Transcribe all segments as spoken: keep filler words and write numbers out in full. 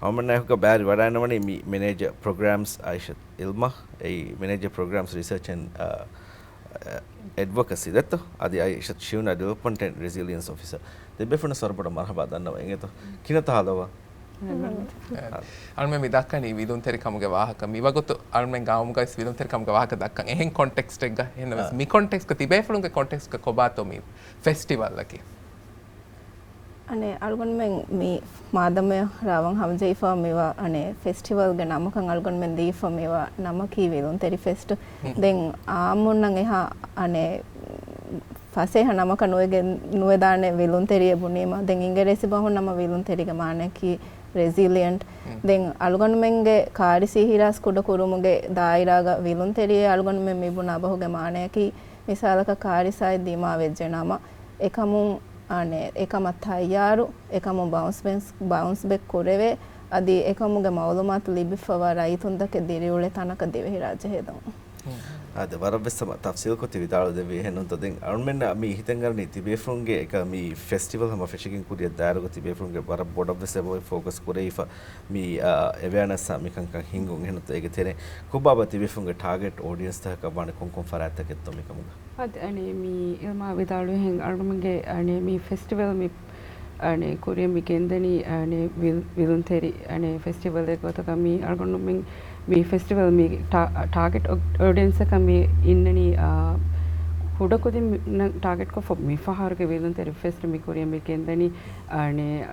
އަމަންނައިހުގަ ބާރި ވަޑައިނަވަނީ މި މެނޭޖަރ ޕްރޮގްރާމްސް އައިޝަތް އިލްމާ، އެއީ މެނޭޖަރ ޕްރޮގްރާމްސް ރިސަރޗް އެންޑް އެޑްވޮކަސީ ދެއްތޯ؟ އަދި އައިޝަތް ޝިއުނާ ޑިވެލޮޕްމަންޓް އެންޑް ރެޒިލިއަންސް އޮފިސަރ. ދެ ބޭފުޅުން ސޮރުބޮޑަށް މަރުހަބާ ދަންނަވަ އިނގޭތޯ. ކިނަތަ ހާލަވާ؟ އަޅުމެން މި ދައްކަނީ ވިލުންތެރިކަމުގެ ވާހަކަ. މި ވަގުތު އަޅުމެން ގައުމުގައި ވިލުންތެރިކަމުގެ ވާހަކަ ދައްކަން އެހެން ކޮންޓެކްސްޓެއްގަ. އެހެންނަމަވެސް އާ. މި ކޮންޓެކްސްގަ ތިބޭފުޅުންގެ ކޮންޓެކްސްގަ ކޮބާތޯ މި ފެސްޓިވަލްއަކީ؟ އަނެއް އަޅުގަނޑުމެން މި މާދަމަޔަށް ރާވަން ހަމަޖެހިފަ މިވާ އަނެއް ފެސްޓިވަލްގެ ނަމަކަށް އަޅުގަނޑުމެން ދީފަ މިވާ ނަމަކީ ވިލުންތެރި ފެސްޓް. ދެން އާއްމުންނަށް އެހާ އަނެއް ފަސޭހަ ނަމަކަށް ނުވެގެ-، ނުވެދާނެ ވިލުންތެރިއޭ ބުނީމަ. ދެން އިނގިރޭސި ބަހުން ނަމަ ވިލުންތެރިގެ މާނައަކީ ރެޒިލިއަންޓް. ދެން އަޅުގަނޑުމެންގެ ކާރިސީ ހިރާސް ކުޑަކުރުމުގެ ދާއިރާގަ ވިލުންތެރިއޭ އަޅުގަނޑުމެން މި ބުނާ ބަހުގެ މާނައަކީ، މިސާލަކަށް ކާރިސާއެއް ދިމާވެއްޖެ ނަމަ، އެކަމުން އަނެއް އެކަމަށް ތައްޔާރު، އެކަމުން ބައުންސް ބެކް، ބައުންސް ބެކް ކުރެވޭ، އަދި އެކަމުގެ މައުލޫމާތު ލިބިފަވާ ރައްޔިތުންތަކެއް ދިރިއުޅޭ ތަނަކަށް ދިވެހިރާއްޖެ ހެދުން. އާދެ، ވަރަށް ވެސް ހަމަ ތަފްސީލްކޮށް ތި ވިދާޅު ދެއްވީ. އެހެންނުންތޯ؟ ދެން އަޅުމެންނަށް މި ހިތަށް އަރަނީ ތިބޭފުޅުންގެ އެކަ މި ފެސްޓިވަލް ހަމަ ފެށިގެން ކުރިއަށް ދާއިރުގަ ތިބޭފުޅުންގެ ވަރަށް ބޮޑަށް ވެސް އެބަ ފޯކަސް ކުރެވިފަ މި، އާ، އެވެއާނެސްއާ މިކަންކަން ހިންގުން. އެހެންނުންތޯ؟ އޭގެ ތެރެއިން ކޮބާބާ ތިބޭފުޅުންގެ ޓާގެޓް އޯޑިއެންސްތަކަކަށް ވާނެ ކޮންކޮން ފަރާތްތަކެއްތޯ މިކަމުގަ؟ އަދި އަނެއް މި އިލްމާ ވިދާޅުވިހެން އަޅުމެންގެ އަނެއް މި ފެސްޓިވަލް މި އަނެއް ކުރިއަށް މި ގެންދަނީ އަނެއް ވިލް-، ވިލުންތެރި އަނެއް ފެސްޓިވަލެއް ގޮތަކަށް. މި އަޅުގަނޑުމެން މި ފެސްޓިވަލް މި ޓާ-، ޓާގެޓް އޮ-، އޮޑިއެންސަކަށް މި އިންނަނީ، އާ، ކުޑަކުދިން މި-، ނަށް ޓާގެޓްކޮށްފަ މި ފަހަރުގެ ވިލުންތެރި ފެސްޓް މި ކުރިއަށް މި ގެންދަނީ އަނެއް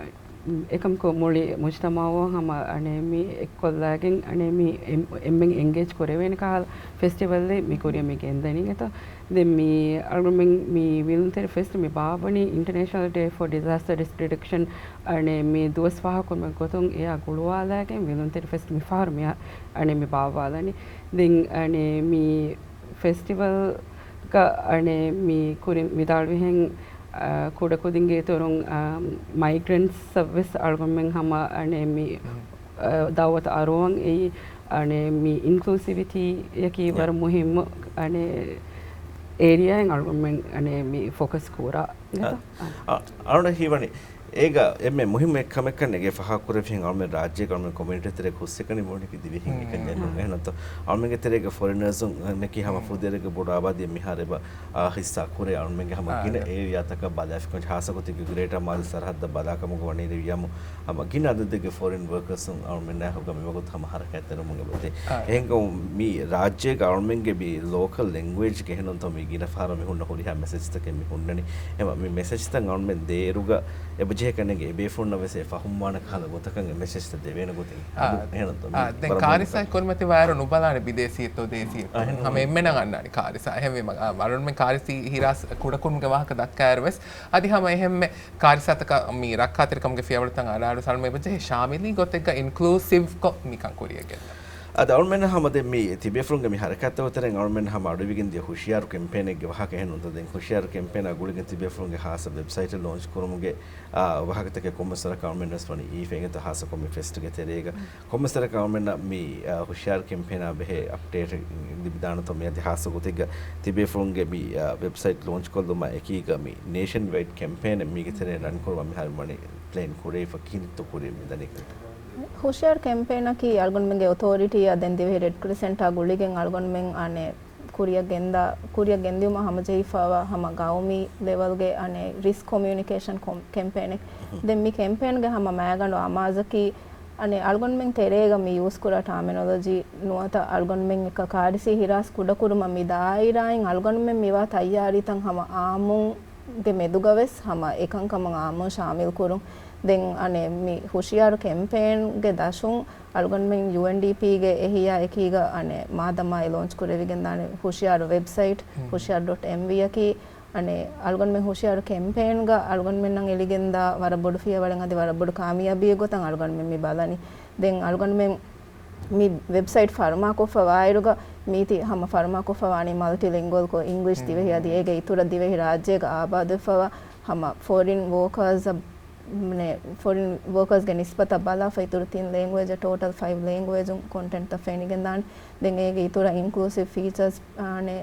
އެކަމަކު މުޅި މުޖްތަމަޢު ހަމަ އަނެއް މި އެއްކޮށްލާގެން އަނެއް މި އެން-، އެންމެން އެންގޭޖް ކުރެވޭނެ ކަހަލަ ފެސްޓިވަލެއް މި ކުރިއަށް މި ގެންދަނީ. އެތަ ދެން މި އަޅުމެން މި ވިލުންތެރި ފެސްޓް މި ބާއްވަނީ އިންޓަރނޭޝަނަލް ޑޭ ފޯ ޑިޒާސްޓަރ ރިސްކް ރިޑަކްޝަން އަނެއް މި ދުވަސް ފާހަގަކުރުމެއް ގޮތުން އެއާ ގުޅުވާލާގެން ވިލުންތެރި ފެސްޓް މި ފަހަރު މި އަ-، އަނެއް މި ބާއްވާލަނީ. ދެން އަނެއް މި ފެސްޓިވަލްގަ އަނެއް މި ކުރިން ވިދާޅުވިހެން، އާ، ކުޑަކުދިންގެ އިތުރުން، އާ، މައިގްރެންޓްސްއަށް ވެސް އަޅުގަނޑުމެން ހަމަ އަނެއް މި، އާ، ދައުވަތު އަރުވަން އެއީ، އަނެއް މި އިންކްލޫސިވިޓީއަކީ ވަރަށް މުހިއްމު އަނެއް އޭރިއާއެއް އަޅުގަނޑުމެން އަނެއް މި ފޯކަސް ކުރާ. އަ-، އަ-، އަޅުގަނޑަށް ހީވަނީ އޭގަ އެންމެ މުހިއްމު އެއްކަމެއްކަން އެގޭ ފާހަގަކުރެވިހެން އަޅުމެން ރާއްޖޭގަ އަޅުމެން ކޮމިއުނިޓީ ތެރޭ ހުސްއެކަނި މުޅިން ދިވެހިން އެކަންޏެއް ނޫން. އެހެންނަތޯ؟ އަޅުމެންގެ ތެރޭގަ ފޮރިނަރސުންނަކީ ހަމަ ފުދޭވަރުގެ ބޮޑު އާބާދީއެއް މިހާރު އެބަ އާ، ހިއްސާ ކުރޭ. އަޅުމެންގެ ހަމަ ގިނަ އޭރިއާތަކަށް ބަލާފިކަން ހާއްސަގޮތެއްގެ ގްރޭޓަރ މާލެ ސަރަހައްދަށް ބަލާކަމުގަ ވަނީ ލިޔާމު ހަމަ ގިނަ އަދަދެއްގެ ފޮރިން ވަރކަރސުން އަޅުމެންނާ ހުގަ މިވަގުތު ހަމަ ހަރަކާތްތެރިވަމުން އެބަތި. އެހެންކަމުން މި ރާއްޖޭގަ އަޅުމެންގެ މި ލޯކަލް ލެންގުއޭޖްގެ އެހެންނުންތޯ މި ގިނަ ފަހަރަށް މި ހުންނަ ހުރިހާ މެސެޖްތަކެއް މި ހުންނަނީ. އެމަ މި މެސެޖްތައް އަޅުމެން ދޭއިރުގަ އެބަޖެހޭ ކަންނޭނގެ އެބޭފުޅުންނަށް ވެސް އެ ފަހުމްވާނެ ކަހަލަ ގޮތަކަށް އެ މެސެޖްތައް ދެވޭނެ ގޮތެއް. އާ، އެހެންނުންތޯ؟ ދެން ކާރިސާއެއް ކުރިމަތި ވާއިރު ނުބަލާނެ ބިދޭސީއެއްތޯ ދޭސީއެއްތޯ. ހަމަ އެންމެނަށް އަންނާނެ ކާރިސާ. އެހެންވީމަ، އާ، އަޅުމެން ކާރިސީ ހިރާސް ކުޑަކުރުމުގެ ވާހަކަ ދައްކާއިރު ވެސް އަދި ހަމަ އެހެންމެ ކާރިސާތަކަށް މި ރައްކާތެރިކަމުގެ ފިޔަވަޅުތައް އަޅާއިރު ސަލްމަ އެބަޖެހޭ ޝާމިލީ ގޮތެއްގަ އިންކްލޫސިވްކޮށް މިކަން ކުރިއަށް ގެންދަން. އަދި އަޅުމެން ހަމަ ދެން މި ތިބޭފުޅުންގެ މި ހަރަކާތްތަކުގެ ތެރެއިން އަޅުމެން ހަމަ އަޑުއިވިގެން ދިޔަ ހުޝިޔާރު ކެމްޕޭނެއްގެ ވާހަކަ އެހެންނުންތޯ؟ ދެން ހުޝިޔާރު ކެމްޕޭނާ ގުޅިގެން ތިބޭފުޅުންގެ ހާއްސަ ވެބްސައިޓެއް ލޯންޗް ކުރުމުގެ އާ، ވާހަކަތަކެއް ކޮންމެސް ވަރަކަށް އަޅުމެން ވެސް ވަނީ އީފަ އިނގޭތޯ ހާއްސަކޮށް މި ފެސްޓްގެ ތެރޭގަ. ކޮންމެސް ވަރަކަށް އަޅުމެންނަށް މި، އާ، ހުޝިޔާރު ކެމްޕޭނާ ބެހޭ އަޕްޑޭޓެއް ލިބިދާނެތޯ މިއަދި ހާއްސަ ގޮތެއްގަ ތިބޭފުޅުންގެ މި، އާ، ވެބްސައިޓް ލޯންޗް ކޮށްލުމާ އެކީގަ މި ނޭޝަން ވައިޑް ކެމްޕޭނެއް މީގެ ތެރޭ ރަން ކުރުމަށް މިހާރު ވަނީ ޕްލޭން ކުރެވިފަ ކިހިނެއްތޯ ކުރިއަށް މިދަނީ؟ ހުޝިޔާރު ކެމްޕޭނަކީ އަޅުގަނޑުމެންގެ އޮތޯރިޓީއާ ދެން ދިވެހި ރެޑް ކްރެސެންޓާ ގުޅިގެން އަޅުގަނޑުމެން އަނެއް ކުރިއަށް ގެންދާ، ކުރިއަށް ގެންދިއުމަށް ހަމަޖެހިފައިވާ ހަމަ ގައުމީ ލެވަލްގެ އަނެއް ރިސްކް ކޮމިއުނިކޭޝަން ކޮމް-، ކެމްޕޭނެއް. ދެން މި ކެމްޕޭންގެ ހަމަ މައިގަނޑު އަމާޒަކީ އަނެއް އަޅުގަނޑުމެން ތެރޭގަ މި ޔޫސް ކުރާ ޓާމިނޮލޮޖީ ނުވަތަ އަޅުގަނޑުމެން އެކަ ކާރިސީ ހިރާސް ކުޑަކުރުމަށް މި ދާއިރާއިން އަޅުގަނޑުމެން މިވާ ތައްޔާރީތައް ހަމަ އާއްމުން ގެ މެދުގަވެސް ހަމަ އެކަންކަމަށް އާއްމުން ޝާމިލް ކުރުން. ދެން އަނެއް މި ހުޝިޔާރު ކެމްޕޭންގެ ދަށުން އަޅުގަނޑުމެން ޔޫއެންޑީޕީގެ އެހީއާ އެކީގަ އަނެއް މާދަމާއި ލޯންޗް ކުރެވިގެންދާނެ ހުޝިޔާރު ވެބްސައިޓް، ހުޝިޔާރު ޑޮޓް އެމްވީ އަކީ. އަނެއް އަޅުގަނޑުމެން ހުޝިޔާރު ކެމްޕޭންގަ އަޅުގަނޑުމެންނަށް އެޅިގެންދާ ވަރަށް ބޮޑު ފިޔަވަޅެއް އަދި ވަރަށް ބޮޑު ކާމިޔާބީއެއް ގޮތަށް އަޅުގަނޑުމެން މި ބަލަނީ. ދެން އަޅުގަނޑުމެން މި ވެބްސައިޓް ފަރުމާކޮށްފަ ވާއިރުގަ މީތި ހަމަ ފަރުމާކޮށްފަ ވާނީ މަލްޓި ލިންގުއަލްކޮށް އިންގްލިޝް ދިވެހި އަދި އޭގެ އިތުރަށް ދިވެހި ރާއްޖޭގަ އާބާދުވެފަވާ ހަމަ ފޮރިން ވޯކާސް، މަނެ، ފޮރިން ވޯކާސްގެ ނިސްބަތަށް ބަލާފަ އިތުރު ތިން ލެންގުއޭޖަށް ޓޯޓަލް ފައިވް ލެންގުއޭޖުން ކޮންޓެންޓްތައް ފެނިގެންދާނެ. ދެން އޭގެ އިތުރަށް އިންކްލޫސިވް ފީޗާސް، އާނެ،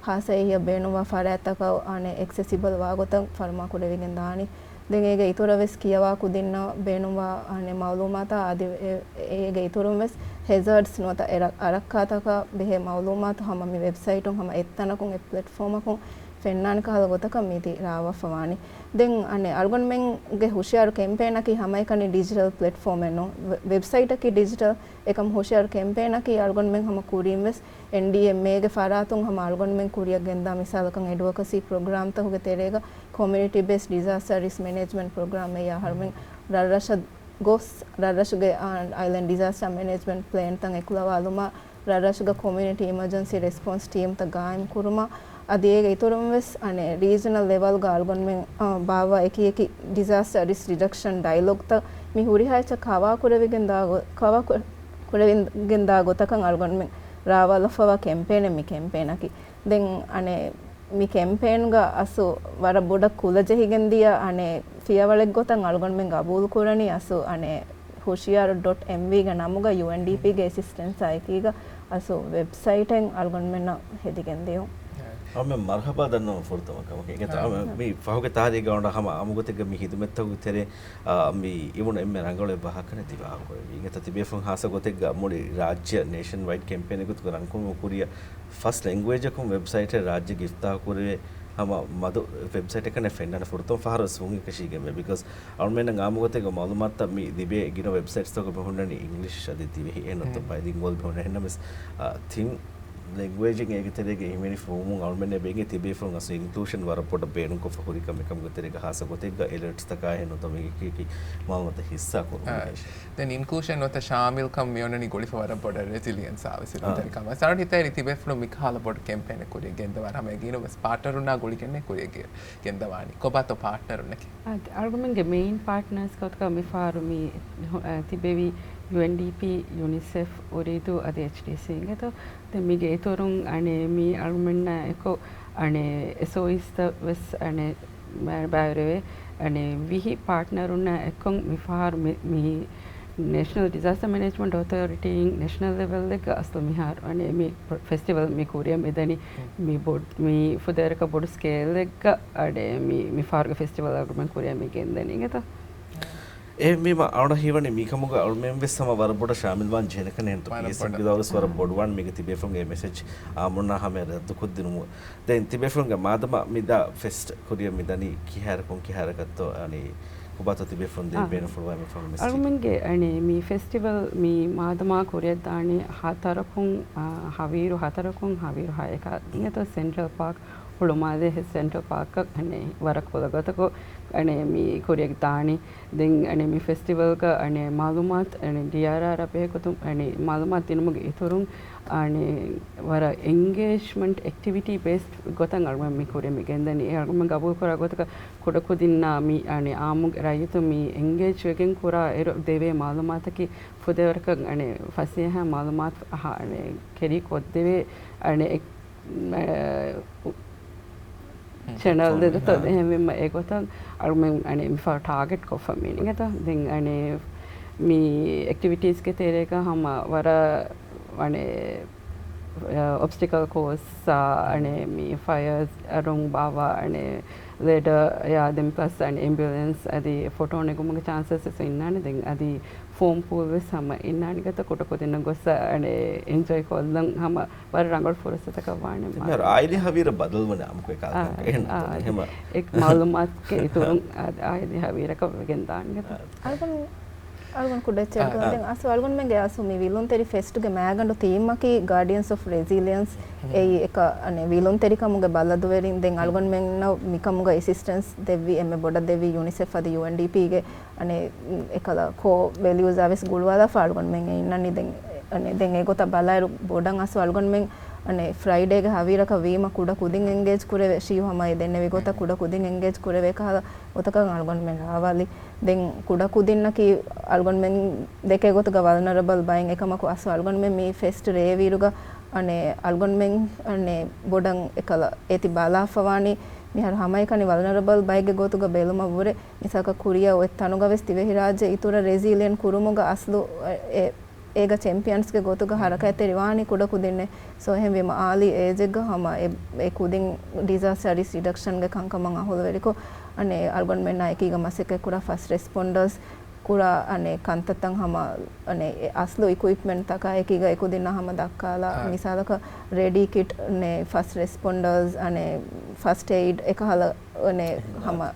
ހާއްސަ އެހީއަށް ބޭނުންވާ ފަރާތްތަކަށް، އާނެ، އެކްސެސިބަލް ވާގޮތަށް ފަރުމާ ކުރެވިގެންދާނެ. ދެން އޭގެ އިތުރަށް ވެސް ކިޔަވާ ކުދިންނަށް ބޭނުންވާ، އަނެއް، މައުލޫމާތާ އަދި އެ-، އޭގެ އިތުރުން ވެސް ހެޒާޑްސް ނުވަތަ އެ ރަ-، އަރައްކާތަކާ ބެހޭ މައުލޫމާތު ހަމަ މި ވެބްސައިޓުން ހަމަ އެއްތަނަކުން އެއް ޕްލެޓްފޯމަކުން ފެންނާނެ ކަހަލަ ގޮތަކަށް މިތި ރާވާފަވާނީ. ދެން އަނެއް އަޅުގަނޑުމެންގެ ހުށިޔާރު ކެމްޕޭނަކީ ހަމައެކަނި ޑިޖިޓަލް ޕްލެޓްފޯމެއް ނޫން. ވެ-، ވެބްސައިޓަކީ ޑިޖިޓަލް އެކަމް ހުށިޔާރު ކެމްޕޭނަކީ އަޅުގަނޑުމެން ހަމަ ކުރިން ވެސް އެންޑީއެމްއޭގެ ފަރާތުން ހަމަ އަޅުގަނޑުމެން ކުރިއަށް ގެންދާ މިސާލަކަށް އެޑްވޮކަސީ ޕްރޮގްރާމްތަކުގެ ތެރޭގަ ކޮމިއުނިޓީ ބޭސްޑް ޑިޒާސްޓަރ ރިސްކް މެނޭޖްމަންޓް ޕްރޮގްރާމް އެއީ އަހަރުމެން ރަށްރަށަށް ގޮސް ރަށްރަށުގެ، އާ، އައިލެންޑް ޑިޒާސްޓަރ މެނޭޖްމަންޓް ޕްލޭންތައް އެކުލަވާލުމާ ރަށްރަށުގަ ކޮމިއުނިޓީ އިމަޖެންސީ ރެސްޕޮންސް ޓީމްތައް ގާއިމް ކުރުމަށް އަދި އޭގެ އިތުރުން ވެސް އަނެއް ރީޖަނަލް ލެވަލްގަ އަޅުގަނޑުމެން، އާ، ބާއްވާ އެކި އެކި ޑިޒާސްޓަރ ރިސްކް ރިޑަކްޝަން ޑައިލޮގްތައް މި ހުރިހާ އެއްޗަށް ކަވާ ކުރެވިގެން ދާ ގޮ-، ކަވާ ކު-، ކުރެވިގެން ދާ ގޮތަކަށް އަޅުގަނޑުމެން ރާވާލަފަވާ ކެމްޕޭނެއް މި ކެމްޕޭނަކީ. ދެން އަނެއް މި ކެމްޕޭންގަ އަސްލު ވަރަށް ބޮޑަށް ކުލަ ޖެހިގެން ދިޔަ އަނެއް ފިޔަވަޅެއް ގޮތަށް އަޅުގަނޑުމެން ގަބޫލު ކުރަނީ އަސްލު އަނެއް ހުޝިޔާރު ޑޮޓް އެމްވީގެ ނަމުގަ ޔޫއެންޑީޕީގެ އެސިސްޓެންސާ އެކީގަ އަސްލު ވެބްސައިޓެއް އަޅުގަނޑުމެންނަށް ހެދިގެން ދިޔުން. އަޅުމެން މަރުހަބާ ދަންނަވަން ފުރަތަމަ ކަމަކަށް. އިނގޭތޯ، އަޅުމެން މި ފަހުގެ ތާރީގަ އޮންނަ ހަމަ އާއްމު ގޮތެއްގަ މި ހިދުމަތްތަކުގެ ތެރޭ، އާ، މި އިވުނު އެންމެ ރަނގަޅު އެއް ވާހަކަ ނެތި ވާހަކަ އޮތް. އިނގޭތޯ، ތިބޭފުޅުން ހާއްސަ ގޮތެއްގަ މުޅި ރާއްޖެއަށް ނޭޝަން ވައިޑް ކެމްޕޭނެއް ގޮތުގަ ރަންކުރުމުގެ ކުރިއަށް ފަސް ލެންގުއޭޖަކުން ވެބްސައިޓެއް ރާއްޖޭގަ އިފްތިތާހު ކުރެވޭ ހަމަ މަދު ވެބްސައިޓެއް ކަންނޭނގެ ފެންނާނެ ފުރަތަމަ ފަހަރަށް ހުން އެކަށީގެންވޭ. ބިކޮޒް އަޅުމެންނަށް އާއްމު ގޮތެއްގަ މައުލޫމާތުތައް މި ލިބޭ ގިނަ ވެބްސައިޓްސްތަކުގަ ހުންނަނީ އިންގްލިޝް އަދި ދިވެހި އެހެން ނުވަތަ ބައިލިންގުއަލް ހުންނަ. އެހެންނަމަވެސް، އާ، ތިން ލެންގުއޭޖެއް އޭގެ ތެރޭގަ ހިމެނިފަ ހުން އަޅުމެންނަށް ބޭނުން ތިބޭފުޅުން އަސްލު އިންކްލޫޝަން ވަރަށް ބޮޑަށް ބޭނުންކޮށްފަ ހުރި ކަމެއް ކަމުގެ ތެރޭގަ ހާއްސަ ގޮތެއްގަ އެލަރޓްސްތަކާ އެހެން ނުވަތަ މީގެ ކީކީ މައުލޫމާތު ހިއްސާ ކުރުމުގެ. ދެން އިންކްލޫޝަން ނުވަތަ ޝާމިލްކަން މިއޮންނަނީ ގުޅިފަ ވަރަށް ބޮޑަށް ރެޒިލިއަންސް އާ ވެސް އާ. އިތުރު ކަމަށް. ސާރ ހިތައިރި ތިބޭފުޅުން މިކަހަލަ ބޮޑު ކެމްޕޭނެއް ކުރިއަށް ގެންދަވާ ހަމަ އެގީނު ވެސް ޕާޓްނަރުންނާ ގުޅިގެންނެ ކުރިއަށް ގެ-، ގެންދަވާނީ. ކޮބާތޯ ޕާޓްނަރުންނަކީ؟ އަދި އަޅުގަނޑުމެންގެ މެއިން ޕާޓްނަރސް ގޮތުގަ މިފަހަރު މި، އަ، ތިބެވި ޔޫއެންޑީޕީ، ޔުނިސެފް، އުރިދޫ އަދި އެޗްޑީސީ އިނގޭތޯ. ދެން މީގެ އިތުރުން އަނެއް މި އަޅުމެންނާ އެކު އަނެއް އެސްއޯއީސްތައް ވެސް އަނެއް ބައިވެރިވެ، އަނެއް ވިހި ޕާޓްނަރުންނާ އެއްކޮށް މިފަހަރު މި، މި ނޭޝަނަލް ޑިޒާސްޓަރ މެނޭޖްމަންޓް އޮތޯރިޓީއިން ނޭޝަނަލް ލެވެލްއެއްގަ އަސްލު މިހާރު އަނެއް މި ފެސްޓިވަލް މި ކުރިއަށް މިދަނީ މި ބޮޑް-، މި ފުދޭވަރަކަށް ބޮޑު ސްކޭލްއެއްގަ އަނެއް މި، މިފަހަރުގެ ފެސްޓިވަލް އަޅުގަނޑުމެން ކުރިއަށް މި ގެންދަނީ އިނގޭތޯ. އެހެންވީމަ އަޅުގަނޑަށް ހީވަނީ މިކަމުގަ އަޅުމެން ވެސް ހަމަ ވަރަށް ބޮޑަށް ޝާމިލްވާން ޖެހޭނެ ކަން އެހެންތޯ. ވަރަށް ޕީއެސްއެމްގެ ބޮޑަށް. ދުވަހުވެސް ވަރަށް އާ. ބޮޑުވާން މީގެ ތިބޭފުޅުންގެ މެސެޖް އާ އަޅުމެންނާ ހަމަޔަށް ރައްދުކޮށްދިނުމުން. ދެން ތިބޭފުޅުންގެ މާދަމާ މިދާ ފެސްޓް ކުރިއަށް މިދަނީ ކިހާއިރަކުން ކިހާއިރަކަށްތޯ އަނި ކޮބާތޯ ތިބޭފުޅުން ދޭން އާ. ބޭނުންފުޅުވާ މި ފަހު މެސެޖް. އަޅުމެންގެ އަނި މި ފެސްޓިވަލް މި މާދަމާ ކުރިއަށްދާނީ ހަތަރަކުން، އާ، ހަވީރު ހަތަރަކުން ހަވީރު ހައެކަށް އިނގޭތޯ ސެންޓްރަލް ޕާކް ހުޅުމާލޭ ހެ-، ސެންޓްރަލް ޕާކަށް އަނެއް ވަރަށް ކުލަގޮތަކު އަނެއް މި ކުރިއަށް ދާނީ. ދެން އަނެއް މި ފެސްޓިވަލްގަ އަނެއް މައުލޫމާތު އަނެއް ޑީއާރްއާރާ ބެހޭގޮތުން އަނެއް މައުލޫމާތު ދިނުމުގެ އިތުރުން އަނެއް ވަރަށް އެންގޭޖްމަންޓް އެކްޓިވިޓީ ބޭސްޑް ގޮތަށް އަޅުގަނޑު މި ކުރިއަށް މި ގެންދަނީ. އެ އަޅުގަނޑު ގަބޫލުކުރާ ގޮތަކަށް ކުޑަކުދިންނާ މި އަނެއް އާއްމު ރައްޔިތުން މި އެންގޭޖް ވެގެން ކުރާ އިރު ދެވޭ މައުލޫމާތަކީ ފުދޭވަރަކަށް އަނެއް ފަސޭހަ މައުލޫމާތު އަހާ އަނެއް ކެރީ ކޮށްދެވޭ އަނެއް އެއް މެ-، އު-، ހުން. ޗެނަލް ފޯނު ދެދޮތޯ ހާ. އެހެންވީމަ އެގޮތަށް އަޅުމެން އަނެއް މިފަހަރު ޓާގެޓް ކޮށްފަ މީން އިނގޭތޯ. ދެން އަނެއް މި އެކްޓިވިޓީސްގެ ތެރޭގަ ހަމަ ވަރަށް އަނެއް، އަ، އޮބްސްޓިކަލް ކޯސްއާ އަނެއް މި ފަޔަރ އަރުން ބާވާ އަނެއް ލެޑަރ އާ ދެން ޕްލަސް އަނެއް އެމްބިއުލެންސް އަދި ފޮޓޯ ނެގުމުގެ ޗާންސަސް ވެސް އިންނާނެ. ދެން އަދި ފޯމް ޕޫލް ވެސް ހަމަ އިންނާނެ އިނގޭތޯ. ކުޑަކުދިންނަށް ގޮސް އަނެއް އެންޖޮއި ކޮށްލަން ހަމަ ވަރަށް ރަނގަޅު ފުރުސަތަކަށް ވާނެ. އާއިލީ ހަވީރަށް ބަދަލުވަނީ އާއްމުކޮށް އެކަހަލަ އާ، ކަންކަން. އެހެން އާ، ނޫން. އާ، އެހެމަ. އެ މައުލޫމާތުގެ އިތުރުން އާ، އާއިލީ ހަވީރަކަށް ވެގެން ދާނެ އިނގޭތޯ. އަޅުގަނޑު، އަޅުގަނޑު ކުޑައެއްޗެއް އާ، އާ. ދެން އަސްލު އަޅުގަނޑުމެންގެ އަސްލު މި ވިލުންތެރި ފެސްޓްގެ މައިގަނޑު ތީމަކީ ގާޑިއަންސް އޮފް ރެޒިލިއަންސް. ހުން. އެއީ އެކަ އަނެއް ވިލުންތެރިކަމުގެ ބަލަދުވެރިން. ދެން އަޅުގަނޑުމެންނަށް މިކަމުގަ އެސިސްޓެންސް ދެއްވި އެންމެ ބޮޑަށް ދެއްވި ޔުނިސެފް އަދި ޔޫއެންޑީޕީގެ އަނެއް އެކަލަ ކޯ ވެލިއުޒާ ވެސް ގުޅުވާލާފަ އަޅުގަނޑުމެން އިންނަނީ. ދެން އަނެއް ދެން އެގޮތަށް ބަލާއިރު ބޮޑަށް އަސްލު އަޅުގަނޑުމެން އަނެއް ފްރައިޑޭގެ ހަވީރަކަށް ވީމަ ކުޑަ ކުދިން އެންގޭޖް ކުރެވޭ، ޝީވް ހަމަ އެ ދެންނެވި ގޮތަށް ކުޑަ ކުދިން އެންގޭޖް ކުރެވޭ ކަހަލަ ގޮތަކަށް އަޅުގަނޑުމެން ރާވާލި. ދެން ކުޑަ ކުދިންނަކީ އަޅުގަނޑުމެން ދެކޭ ގޮތުގަ ވަލްނަރަބަލް ބައެއް. އެކަމަކު އަސްލު އަޅުގަނޑުމެން މި ފެސްޓް ރޭވިއިރުގަ އަނެއް އަޅުގަނޑުމެން އަނެއް ބޮޑަށް އެކަލަ އޭތި ބަލާފަވާނީ މިހާރު ހަމައެކަނި ވަލްނަރަބަލް ބައެއްގެ ގޮތުގަ ބެލުމަށް ވުރެ. މިސާލަކަށް ކުރިއަށް އޮތް ތަނުގަ ވެސް ދިވެހިރާއްޖެ އިތުރަށް ރެޒިލިއެންޓް ކުރުމުގަ އަސްލު އެ-، އޭގަ ޗެމްޕިއަންސްގެ ގޮތުގަ ހަރަކާތްތެރިވާނީ ކުޑަ ކުދިންނޭ. ސޯ އެހެންވީމަ އާލީ އޭޖެއްގަ ހަމަ އެ، އެ ކުދިން ޑިޒާސްޓަރ ރިސްކް ރިޑަކްޝަންގެ ކަންކަމަށް އަހުލުވެރިކޮށް، އަނެއް އަޅުގަނޑުމެންނާ އެކީގަ މަސައްކަތް ކުރާ ފަސްޓް ރެސްޕޮންޑަރސް ކުރާ އަނެއް ކަންތައްތައް ހަމަ އަނެއް އަސްލު އިކުއިޕްމަންޓްތަކާ އެކީގަ އެކުދިންނާ ހަމަ ދައްކާލާ، މިސާލަކަށް ރެޑީ ކިޓް އަނެއް ފަސްޓް ރެސްޕޮންޑަރސް އަނެއް ފަސްޓް އެއިޑް އެކަހަލަ އަނެއް ހަމަ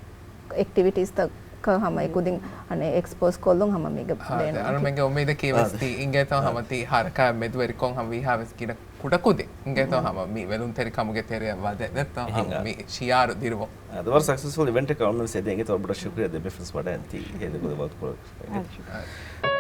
އެކްޓިވިޓީސްތައް ކަ ހަމަ އެކުދިން އަނެއް އެކްސްޕޯޒް ކޮށްލުން ހަމަ މީގަ ދޭން. އަޅުމެންގެ އުއްމީދަކީ ވެސް ތީ އިނގޭތޯ ހަމަ ތީ ހަރަކާތް މެދުވެރިކޮށް ހަމަ ވީހާވެސް ގިނަ ކުޑަކުދިން އިނގޭތޯ ހަމަ މި ވެލުންތެރިކަމުގެ ތެރެއަށް ވަދެދެއްތޯ ހަމަ މި ޝިއާރު ދިރުވުން. އަދި ވަރަށް ސަކްސެސްފުލް އިވެންޓެއް ކަމަށް ވެސް އެދޭ އިނގޭތޯ ބޮޑަށް ޝުކުރިއްޔާ ދެބަފަސް ވަޑައިން ތީ ހޭދަކުދި ވަގުތުކޮޅަށް.